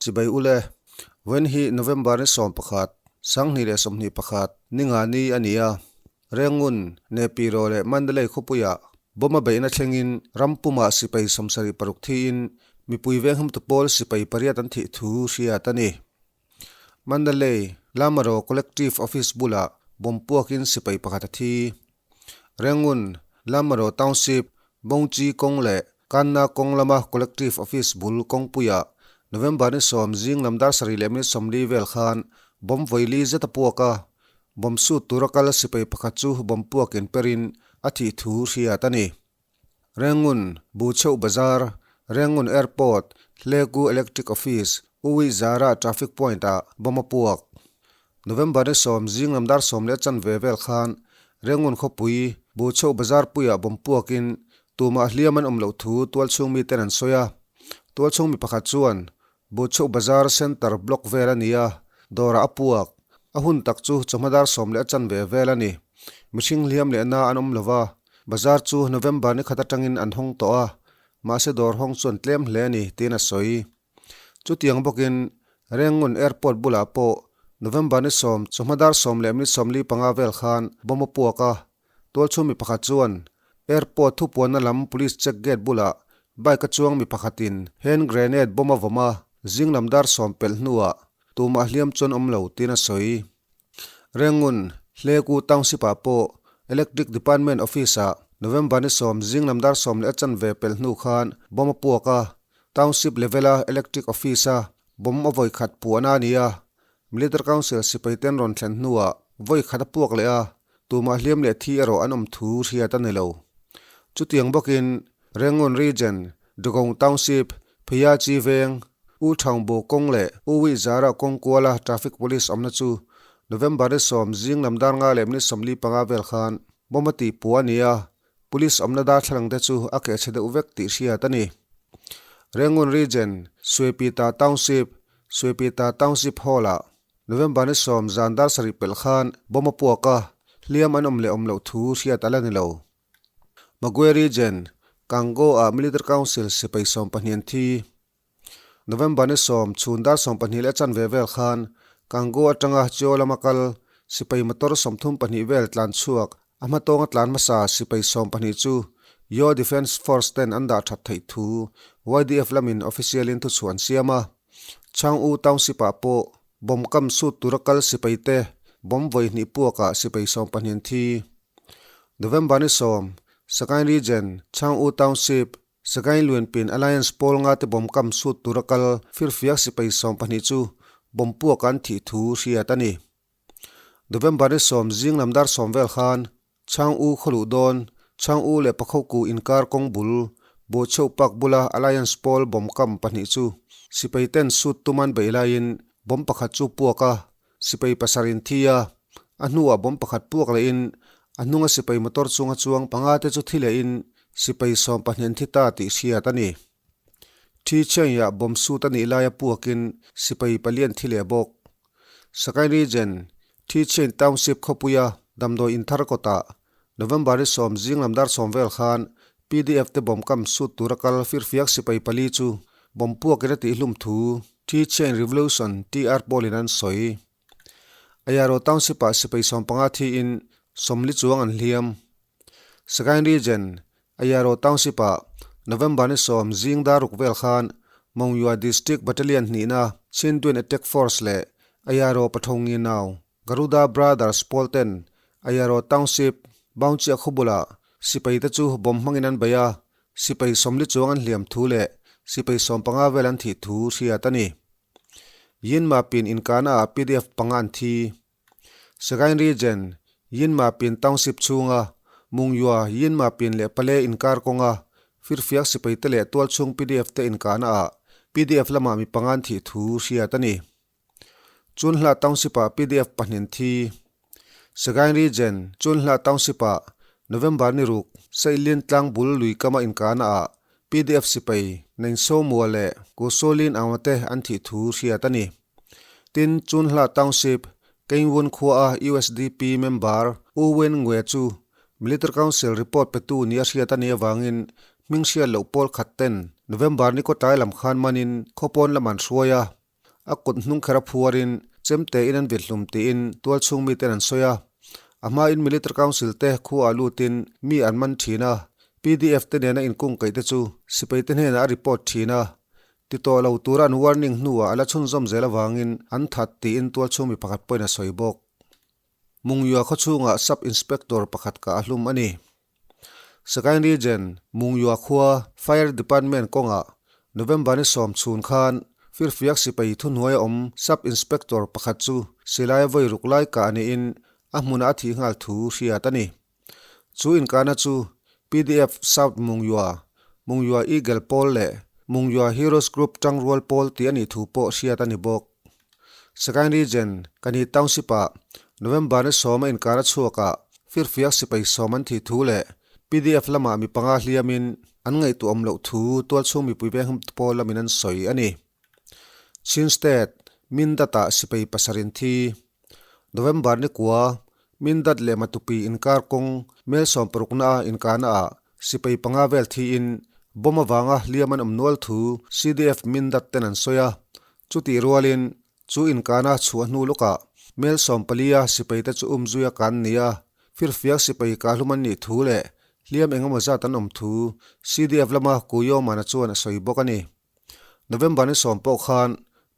Chibai ule, Vawiin hi November ni 11, 2021, ninga ni a ni a. Rengun, Nepiro leh Mandalay khawpuiah bomb a beihna thlengin ram pumah sipai 76 thiin mipui vengham tu pawl sipai pariat an thih thu hriat a ni. Mandalay, Lamaro Collective Office bulah bomb puakin sipai pakhat a thi. Rengun, Lamaro Township, Bongchi kawng leh Kanna kawng lama Collective Office bul kawngpuiah November ni 10 zing lam dar sarih leh minute 40 vel khan bomb vawi li zet a puak a, bomb sut tura kal sipai pakhat chu bomb puak inperin a thih thu hriat a ni. Rengun, Buchheuh Bazar, Rengun Airport, Hlegu Electric Office, Uwi Zara Traffic Point ah bomb a puak. November ni 10 zing lam dar 10 leh chanve vel khan Rengun khawpui, Buchheuh Bazar puiah bomb puakin tumah hliam an awm loh thu tualchhung miten an sawi a. Tualchhung mi pakhat chuan Buchheuh Bazar Centre block vel a ni a, dawrah a puak. A hun tak chu chawhma dar 10 leh a chanve vel a ni. Mihring hliam leh na an awm lo va, bazar chu November ni khat atangin an hawng tawh a, mahse dawr hawng chuan tlem hle a ni, tiin a sawi. Chutiang bawkin Rengun Airport bulah pawh November ni 10 chawhma dar 10 leh minute 45 vel khan bomb a puak a, Tualchhung mi pakhat chuan airport thupuanna lam police check gate bulah bike a chuang mi pakhatin hand grenade bomb a vawm a, zing lam dar 10 pelh hnuah tumah hliam chuan awm lo tiin a sawi. Rengun, Hleku Township ah pawh Electric Department Office ah November ni 10 zing lam dar 10 leh a chanve pelh hnu khan bomb a puak a, Township level a Electric Office a bomb a vawi khat puahna a ni a, Military Council sipai ten rawn thlen hnuah vawi khat a puak leh a, tumah hliam leh thi erawh an awm thu hriat a ni lo. Chutiang bawkin Rengon Region, Dugong Township, Phiyachi Veng, U Thangbo kawng leh U Wih Zara kawng kuala traffic police awmna chu November ni 10 zing lam dar nga leh minute 45 vel khan bomb a tih puah a ni a, police awmna darthlalang te chu a keh chhe deuh vek tih hriat a ni. Rengon Region, Suepita Township, Suepita Township Hall-ah November ni 10 zan dar sarih pelh khan bomb a puak a, hliam an awm leh awm loh thu hriat a la ni lo. Magwe Region, Kango-ah Military Council sipai 12 an thi. November ni 10 chhun dar 12 leh chanve vel khan Kango atanga Chio lama kal sipai motor 32 vel tlan chhuak a hmatawnga tlan hmasa sipai 12 chu Yo Defence Force ten an dah that theih thu YDF lamin official in thuchhuah an siam a. Chang U Township-ah pawh bomb kam sut tura kal sipai te bomb vawi hnih puakah sipai 12 an thi. November ni 10, Sagaing Region, Chang U Township, Sagaing Luanpin Alliance pawl nga te bomb kam sut tura kal firfiak sipai 12 chu bomb puakah an thih thu hriat a ni. November ni 10 zing lam dar 10 vel khan Chang U khawluh dawn, Chang U leh Pakhoku inkar kawng bul, Buchheuh Park bula Alliance pawl bomb kam pahnih chu sipai ten sut tuman beih laiin bomb pakhat chu puak a, sipai pasarih in thi a, a hnuah bomb pakhat puak lehin a hnunga sipai motor chunga chuang panga te chu thi lehin sipai 12 an thi ta tih hriat a ni. Thi Chiangya bomb sut a nih laia puakin sipai palian thi leh bawk. Sagaing Region, Thi Chiang Township khawpuia damdawi inthar kawtah November ni 10 zing lam dar 10 vel khan PDF te bomb kam sut tura kal firfiak sipai pali chu bomb puakin a tihhlum thu Thi Chiang Revolution TR pawlin an sawi. Ayaro Township-ah sipai 15 thiin 40 chuang an hliam. Sagaing Region, Ayaro Township-ah November ni 10 zing dar ruk vel khan Mongyua District Battalion hnihna Chindwin Attack Force leh Ayaro Pathongi nau Garuda Brothers pawl ten Ayaro Township Baungchia khaw bulah sipai te chu bomb hmangin an bei a, sipai 40 chuang an hliam thu leh sipai 15 vel an thih thu hriat a ni. Yinma pin inkana ah PDF panga an thi. Sagaing Region, Yinma pin Township chhunga Mungyua, Yinma pin leh Pale inkar kawnga firfiak sipai te leh tualchhung PDF te inkana ah PDF lamah mi panga an thih thu hriat a ni. Chunhla Township ah PDF pahnih an thi. Sagaing Region, Chunhla Township ah November ni ruk Sailin tlang bul lui kama inkana ah PDF sipai Nainsawmua leh Kusolin Aungte te an thih thu hriat a ni. Tin, Chunhla Township, Keinwun khua a USDP member U Win Ngwe chu Military Council report petu nia hriat a nih avangin hming hriat loh pawl khat ten November ni kawtlai lam khan manin khawpawn lam an hruai a. a kut hnung kher a phuarin chemte in an vit hlum tiin tualchhung miten an sawi a. A hmain Military Council te khuaah lutin mi an man thin a, PDF te nena inkungkaih te chu sipai te hnenah a report thin a. Ti tawh lo tura an warning hnuah a la chhunzawm zel avangin an that tiin tualchhung mi pakhat pawhin a sawi bawk. Mungyua khawchhungah Sub Inspector pakhat kah a hlum a ni. Sagaing Region, Mungyua khua Fire Department kawngah November ni sawm chhun khan firfiak sipai thuhnuaia awm Sub Inspector pakhat chu silai vawi ruk lai kah niin a hmunah a thih nghal thu hriat a ni. Chu inkahna chu PDF South Mungyua, Mungyua Eagle pawl leh Mungyua Heroes Group tangrual pawl tih a nih thu pawh hriat a ni bawk. Sagaing Region, Kani Township-ah November ni sawma inkar a chhuakah firfiak sipai sawm an thih thu leh PDF lamah mi panga hliamin an ngaihtuah awm loh thu tualchhung mipui veng pawl lamin an sawi a ni. Chin State, Mindat-ah sipai pasarih an thi. November ni kua, Mindat leh Matupi inkar kawng mel sawmparukna a inkarnaah sipai panga vel thiin bomb avanga hliam an awm nual thu CDF Mindat ten an sawi a. Chutih rualin chu inkana chhuah hnu lawkah mel sawmpalia sipaite chu umzuia kan ni a, firfiak sipai kahlum an nih thu leh hliam engemaw zat an awm thu CDF lama Kuyomana chuan a sawi bawk a ni. November ni sawm pawh khan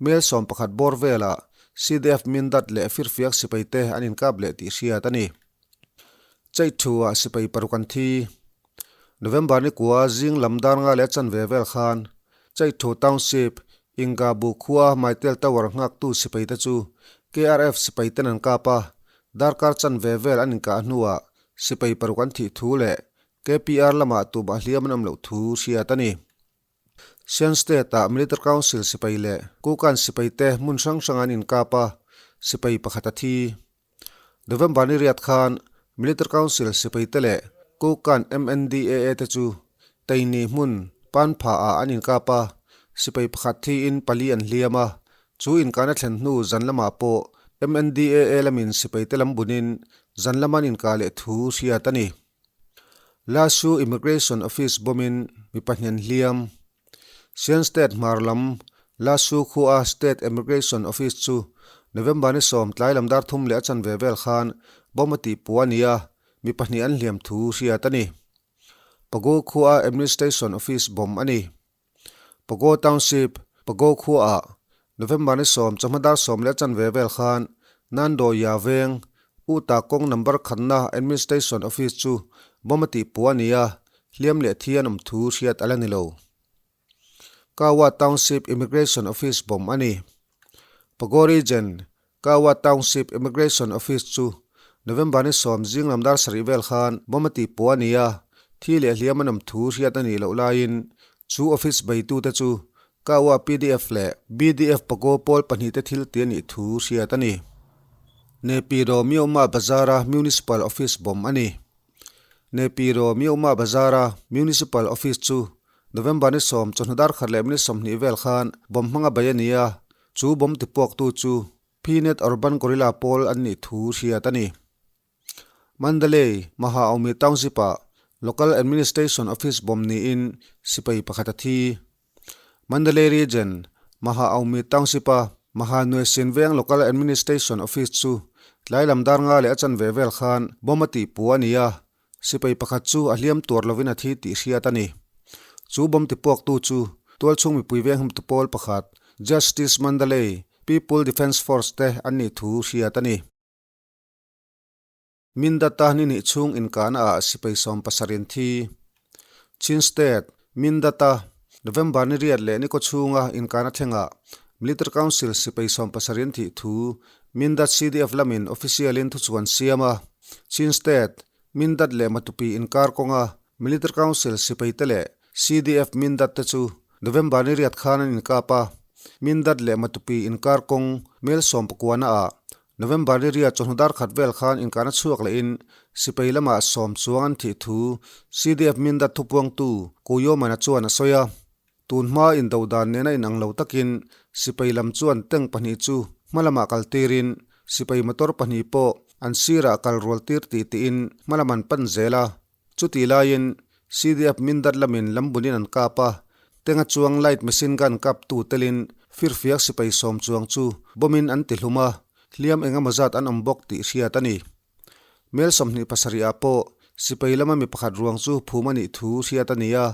mel 11 bawr velah CDF Mindat leh firfiak sipaite an inkap leh tih hriat a ni. Chaihthuah sipai paruk an thi. November ni kua zing lam dar nga leh chanve vel khan Chaihthu Township, Ingabu khua Maitel Tower nghaktu sipaite chu KRF sipaiten an kap a, darkar chanve vel an inkah hnuah sipai paruk an thih thu leh KPR lamah tumah hliam an awm loh thu hriat a ni. Shan State-ah Military Council sipai leh Kukan sipaite hmun hrang hrang an inkap a, sipai pakhat a thi. November ni riat khan Military Council sipaite leh Kukan MNDAA te chu Teini hmun Panpha-ah an inkap a, sipai pakhat thiin pali an hliam a, chu inkahna thlen hnu zan lamah pawh MNDAA lamin sipaite lam bunin zan lama an inkah leh thu hriat a ni. Lasu Immigration Office bawmin mi pahnih an hliam. Shan State hmar lam Lasu khua State Immigration Office chu November ni sawm tlai lam dar thum leh a chanve vel khan bomb a tih puh a ni a, mi pahnih an hliam thu hriat a ni. Pago khua Administration Office bomb a ni. Pago Township, Pago khuaah November ni sawm chawhma dar sawm leh chanve vel khan Nando Ya veng Uta kawng number khatna Administration Office chu bomb a tih puh a ni a, hliam leh thi an awm thu hriat a la ni lo. Kawa Township Immigration Office bomb a ni. Pago Region, Kawa Township Immigration Office chu November ni sawm zing lam dar sarih vel khan bomb a tih puh a ni a, thi leh hliam an awm thu hriat a nih loh laiin chu office beitute chu Kawa PDF leh BDF Pago pawl pahnihte thil ti a nih thu hriat a ni. Nepiro Myoma Bazar-a Municipal Office bomb a ni. Nepiro Myoma Bazar-a Municipal Office chu November ni sawm chawhnu dar khat leh minute 20 vel khan bomb hmanga bei a ni a, Chu bomb tipuaktu chu Pnet Urban Guerrilla pawl an nih thu hriat a ni. Mandalay, Mahaomi Township-ah Local Administration Office bomb niin sipai pakhat a thi. Mandalay Region, Mahaomi Township-a Mahanuesin Veng Local Administration Office chu tlai lam dar nga leh a chanve vel khan bomb a tihpu a ni a, Sipai pakhat chu a hliam tuar lovin a thi tih hriat a ni. Chu bomb tipuaktu chu tualchhung mipui venghumtu pawl pakhat, Justice Mandalay People Defence Force te an nih thu hriat a ni. Mindata ni nih chhung inkahna ah sipai sawm pasarih an thi. Chin State, Mindata, November ni riat leh ni kaw chhunga inkahna thlengah Military Council sipai sawm pasarih an thih thu Mindat CDF lamin official in thuchhuan siam a. Chin State, Mindat leh Matupi inkar kawnga Military Council sipaite leh CDF Mindat te chu November ni riat khan an inkap a. Mindat leh Matupi inkar kawng mel sawmpakuana ah November ni riat chawhnu dar khat vel khan inkahna chhuak lehin sipai lamah sawm chuang an thih thu CDF Mindat thupuangtu Kuyomana chuan a sawi a. Tun hma indo dan nena inang lo takin sipai lam chuan tank pahnih chu hma lamah kal tirin sipai motor pahnih pawh an sirah kal rual tir tih tiin hma lam an pan zel a. Chutih laiin CDF Mindat lamin lam bunin an kap a, tank a chuang light machine gun kap tu telin Firfiak sipai sawm chuang chu bomb in an ti hlum a, hliam eng emaw zat an awm bawk tih hriat a ni. Mel 27 ah pawh sipai lama mi pakhat ruang chu phum a nih thu hriat a ni a,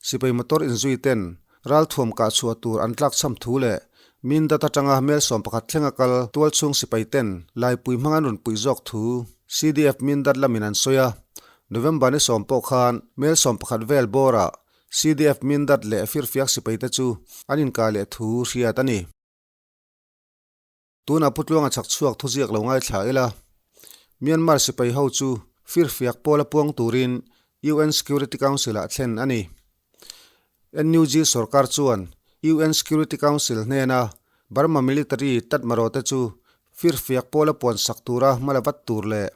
sipai motor inzui ten ralthuam kah chhuah tur an tlak cham thu leh Mindat atanga mel 11 thlenga kal tualchhung sipai ten laipui hmang an rawn puih zawk thu CDF Mindat lamin an sawi a. November ni sawm pawh khan mel 11 vel bawrah CDF Mindat leh Firfiak sipai te chu an inkah leh thu hriat a ni. Tunah Pu Tluanga chhak chhuak thuziak lo ngaithla ila, Myanmar sipai ho chu firfiak pawl a puang turin UN Security Council ah thlen a ni. NUG sorkar chuan UN Security Council hnena Burma military tatmaraw te chu firfiak pawl a puan sak tura hmala vat tur leh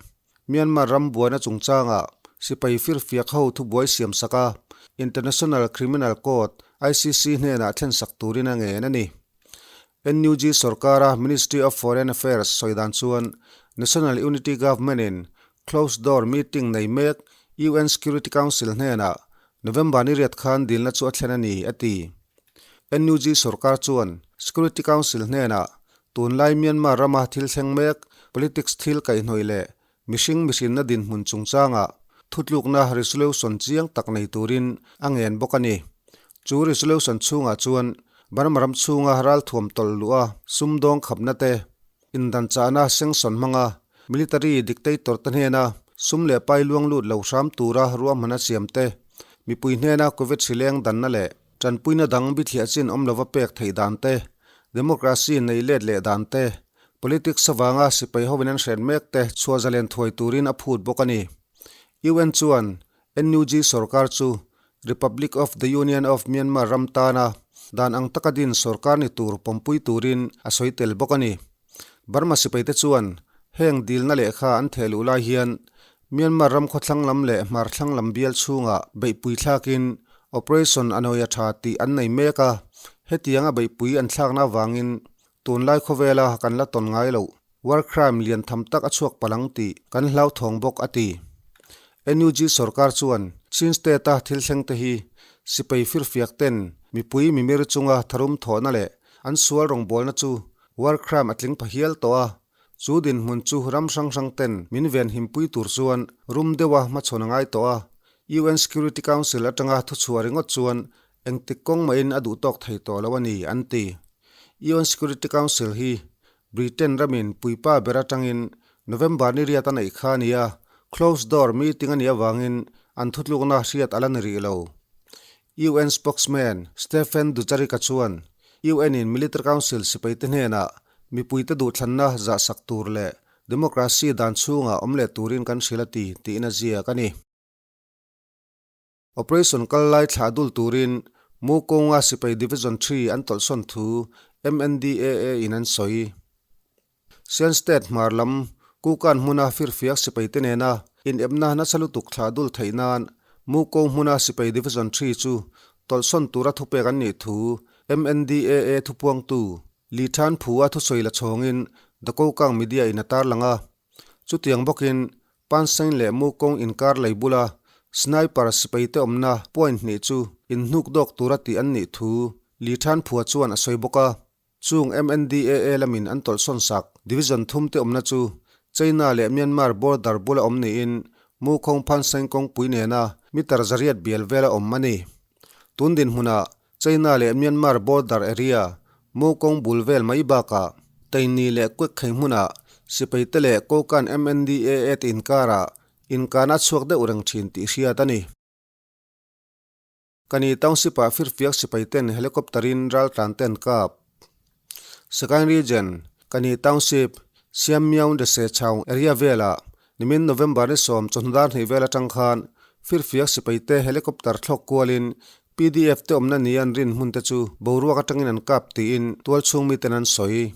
Myanmar ram buaina chungchangah sipai firfiak ho thubuai siam sak a International Criminal Court, ICC, hnenah thlen sak turin a ngen a ni. NUG sorkara Ministry of Foreign Affairs sawi dan chuan National Unity Government-in closed door meeting nei mek UN Security Council hnenah November ni riat khan dilna chu a thlen a ni, a ti. NUG sorkar chuan Security Council hnenah tunlai Myanmar rama thil thleng mek politics thil kaihhnawih leh mihring mihrinna dinhmun chungchangah thutlukna resolution chiang tak nei turin a ngen bawk a ni. Chu resolution chhungah chuan Burma ram chhunga ralthuam tawlh luh a sumdawng khapna te, indanchahna sengsawn hmanga military dictator te hnena sum leh pai luang lut lo hram tura ruahman a siam te, mipui hnena Covid hrileng danna leh tanpuina dang bithliah chin awm lova pek theih dan te, democracy nei let leh dan te, Politics avanga sipai hovin an hren mek te chhuah zalen thuai turin a phut bawk a ni. UN chuan NUG sorkar chu Republic of the Union of Myanmar ram tana dan ang taka din sorkar ni tur pawmpui turin a sawi tel bawk a ni. Burma sipaite chuan heng dilna lehkha an theh luh lai hian Myanmar ram khawthlang lam leh hmarthlang lam bial chhungah beihpui thlakin Operation Anoya tha tih an nei mek a, hetianga beihpui an thlakna avangin Tunlai khawvela kan la tawn ngai loh, war crime lian tham tak a chhuak palh ang tih kan hlauthawng bawk, a ti. NUG sorkar chuan Chin State-a thil thleng te hi sipai firfiak ten mipui mimir chunga tharum thawhna leh an sual rawngbawlna chu war crime a tling pha hial tawh a, chu dinhmun chu ram hrang hrang ten min venhimpui tur chuan rum deuha hmachhawn a ngai tawh a, UN Security Council atanga thuchhuah ringawt chuan Engtik kawng mahin a duh tawk thei tawh lo a ni, an ti. UN Security Council hi Britain ramin puipa ber atangin November ni riat a neih kha a ni a, closed door meeting a nih avangin an thutlukna hriat a la ni rih lo. UN spokesman Stephen Dujarric-a chuan UN-in Military Council sipaite hnenah mipuite duhthlanna zahsak tur leh democracy dan chhungah awm leh turin kan hrilh a ti, tiin a ziak a ni. Operation kal lai thlah dul turin Mukonga sipai Division Three an tawlhsawn thu MNDAA in an sawi. Shan State hmar lam Kukan hmuna firfiak sipai te nena inepna nasa lutuk thlah dul theih nan Muko hmuna sipai Division Three chu tawlhsawn tura thupek an nih thu MNDAA thupuangtu Li Than Phu-a thusawi la chhawngin The Kokang Media in a tarlang a. Chutiang bawkin Pansain leh Mukawng inkar lei bula sniper sipaite awmna point hnih chu inhnuk dawk tura tih an nih thu Li Than Phua chuan a sawi bawk a. Chung MNDAA lamin an tawlhsawn sak division thumte awmna chu China leh Myanmar border bula awm niin Mukawng Pansain kawngpui nena meter 800 bial vela awm a ni. Tun dinhmunah China leh Myanmar border area Mukawng bul vel mai bakah Taini leh Kwekkhei hmunah sipaite leh Kokan MNDAA te inkarah inkana a chhuak deuh reng thin tih hriat a ni. Kani Township-ah firfiak sipaiten helicopter-in raltlan te an kap. Sagaing Region, Kani Township, Siammiaung Dese Chaung area velah Nimin November ni sawm chawhnu dar hnih vel atang khan firfiak sipaite helicopter thlawk kualin PDF te awmna ni an rin hmun te chu boruak atangin an kap tiin tualchhung miten an sawi.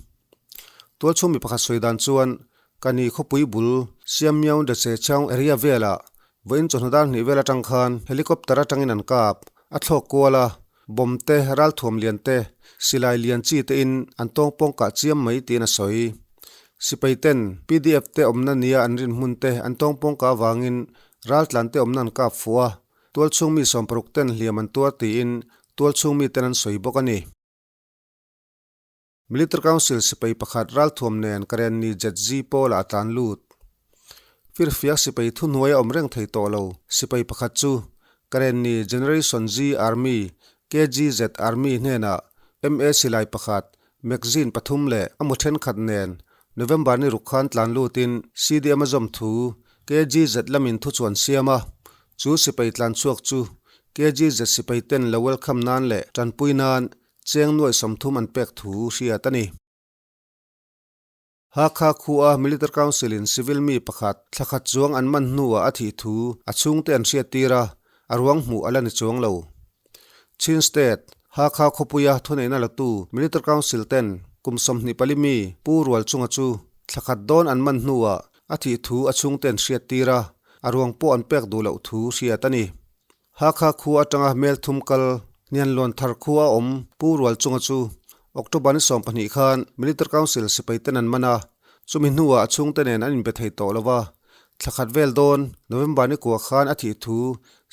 Tualchhung mi pakhat sawi dan chuan Kani khawpui bul Siammiaung Dese Chaung area velah vawiin chawhnu dar hnih vel atang khan helicopter atangin an kap a thlawk kual a, bomb te, ralthuam lian te, silai lian chi te in an tawng pawng kah chiam mai tiin a sawi. Sipai ten PDF te awmna nia an rin hmun te an tawng pawng kah avangin raltlan te awmna an kap fuh a, tualchhung mi 60 ten hliam an tuar tiin tualchhung mi ten an sawi bawk a ni. Military Council sipai pakhat ralthuam nen Karenni ZG pawlah a tlan lut. Firfiak sipai thuhnuai a awm reng thei tawh lo. Sipai pakhat chu Karenni Generation Z Army, KGZ Army, hnenah MA silai pakhat, magazine pathum leh a mu thenkhat nen November ni ruk khan tlan lutin CDM a zawm thu KGZ lamin thu chuan siam a. Chu sipai tlan chhuak chu KGZ sipai ten lo welcome nan leh tanpui nan cheng nuaih 30 an pek thu hriat a ni. Hakha khua Military Council in civil mi pakhat thlakhat chuang an man hnuah a thih thu a chhungte an hriattir a, a ruang hmuh a la ni chuang lo. Chin State, Hakha khawpuia thuneihna latu Military Council ten kum 24 mi Pu Rual chunga chu thlakhat dawn an man hnuah a thih thu a chhungte an hriattir a, a ruang pawh an pek duh loh thu hriat a ni. Hakha khua atanga hmel thum kal Hnianlawn thar khua a awm Pu Rual chunga chu October ni 12 khan Military Council sipai ten an man a, chumi hnuah a chhungte nen an inbe thei tawh lo va. Thla khat vel dawn November ni kua khan a thih thu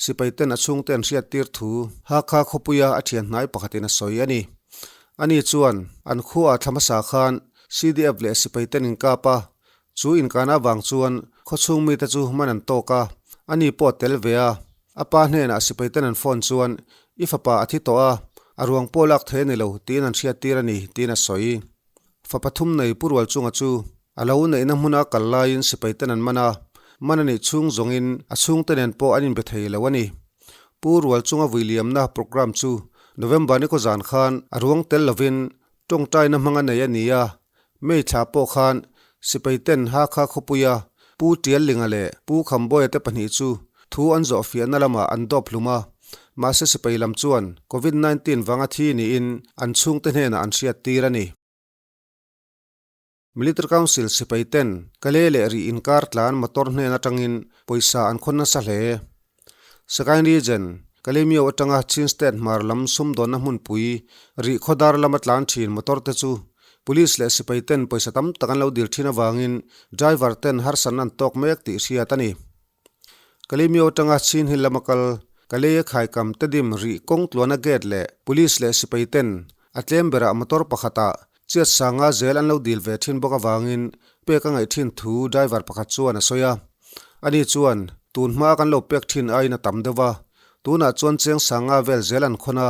sipai ten a chhungte an hriat tir thu Hakha khawpuia a thian hnai pakhatin a sawi a ni. Ani chuan an khuaah thla hmasa khan CDF leh sipai ten inkap a, Chu inkana avang chuan khawchhung mite chu man an tawk a, ani pawh a tel ve a. A pa hnenah sipai ten an phone chuan, I fapa a thi tawh a, a ruang pawh lak thei a ni lo tiin an hriattir a ni, tiin a sawi. Fa pathum nei Pu Rual chunga chu a lo neihna hmuna kal laiin sipai ten an man a, man a nih chhung zawngin a chhungte nen pawh an inbe thei lo a ni. Pu Rual chunga vuiliamna programme chu November ni khaw zan khan a ruang tel lovin tawngtaina hmang a nei a ni a, May thla pawh khan sipai ten Hakha khawpuia Pu Tiallinga leh Pu Khambawiate pahnih chu thu an zawh fiahna lamah an dawp hlum a, mahse sipai lam chuan Covid 19 vanga thi niin an chhungte hnenah an hriat tir a ni. Military Council sipai ten Kale leh Rih inkar tlan motor hnen atangin pawisa an khawn nasa hle. Sagaing Region, Kalaymyo atanga Chin State hmar lam sumdawnna hmunpui rih khawdar lama tlan thin motor te chu Police leh sipai ten pawisa tam tak an lo dil thin avangin driver ten harsatna an tawk mek tih hriat a ni. Kalaymyo atanga Chin Hill lama kal Kalay a khaikam Tedim rih kawng tluana gate leh Police leh sipai ten a tlem berah motor pakhatah chiat sanga zel an lo dil ve thin bawk avangin pek a ngaih thin thu driver pakhat chuan a sawi a. Ani chuan, Tun hma kan lo pek thin aiin a tam deuh a, tunah chuan cheng sanga vel zel an khawn a,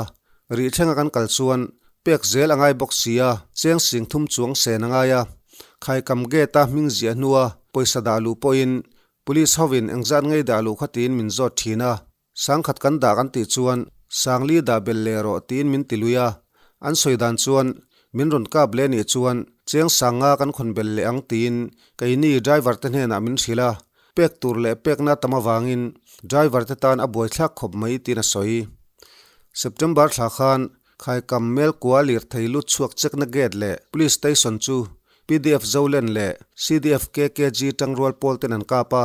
rih thlenga kan kal chuan pek zel a ngai bawk si a, cheng sing thum chuang sen a ngai a. Khaikam gate a hming ziah hnua pawisa dah luh pawhin Police hovin engzat ngei dah luh kha tiin min zawt thin a. Sangkhat kan dah kan tih chuan Sangli dah bel leh rawh tiin min ti lui a, an sawi dan chuan min rawn kap leh nih chuan cheng sanga kan khawn bel leh ang tiin keini driver te hnenah min hrilh a, pek tur leh pekna tam avangin driver te tan a buaithlak khawp mai tiin a sawi. September thla khan Khaikam Melkua lirthei lut chhuak chekna gate leh Police Station chu PDF Zolen leh CDF KKG tangrual pawl ten an kap a,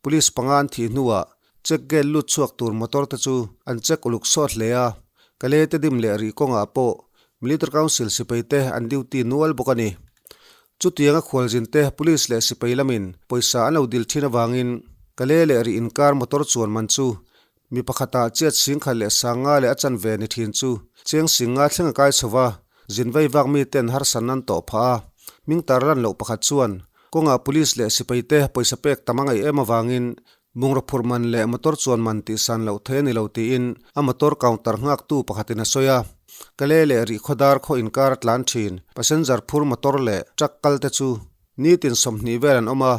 Police panga an thih hnuah Check gate lut chhuak tur motor te chu an check uluk sawt hle a, Kale te dim leh rih kawngah pawh Military Council sipai te an duty nual bawk a ni. Chutianga khualzin te Police leh sipai lamin pawisa an lo dil thin avangin Kale leh rih inkar motor chuan man chu mi pakhatah chiat singkhat leh sanga leh a chanve ni thin chu cheng singa thleng a kai chho va, zin vei vak mi ten harsatna an tawh phah a, hming tar lan loh pakhat chuan kawngah Police leh sipai te pawisa pek tam a ngaih em avangin Bungraw phurh man leh motor chuan man tih san loh thei a ni lo tiin a motor counter nghaktu pakhatin a sawi a. Kale leh rih khawdar khaw inkar a tlan thin. Passenger phur motor leh truck kal te chu nitin 20 vel an awm a,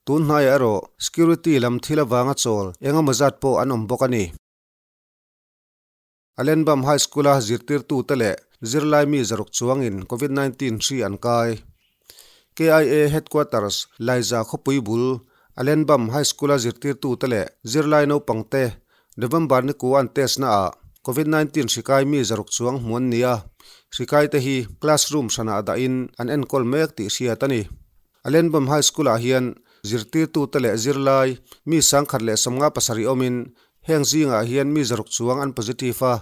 tun hnaiah erawh security lam thil avanga chawl eng emaw zat pawh an awm bawk a ni. Alenbam High School-a zirtirtute leh zirlai mi zaruk chuangin Covid 19 hri an kai. KIA Headquarters, Laiza khawpui bul, Alenbam High School-a zirtirtute leh zirlai naupangte November ni ku an test naah Covid 19 hri kai mi zaruk chuang hmu an ni a, hri kaite hi classroom hranah dahin an enkawl mek tih hriat a ni. Alenbam High School-ah hian zirtirtute leh zirlai mi 157 awmin Heng zingah hian mi zaruk chuang an positive a,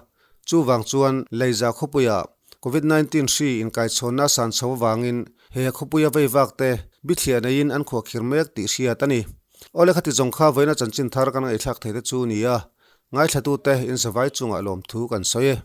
chuvang chuan Leiza khawpuia Covid 19 hri inkaichhawnna san chho avangin he khawpuia vei vak te bithliah neiin an khuahkhir mek tih hriat a ni. Awle khati zawng kha vawiina chanchin thar kan ngaihthlak thei te chu ni a, ngaithlatute inzavai chungah lawmthu kan sawi e.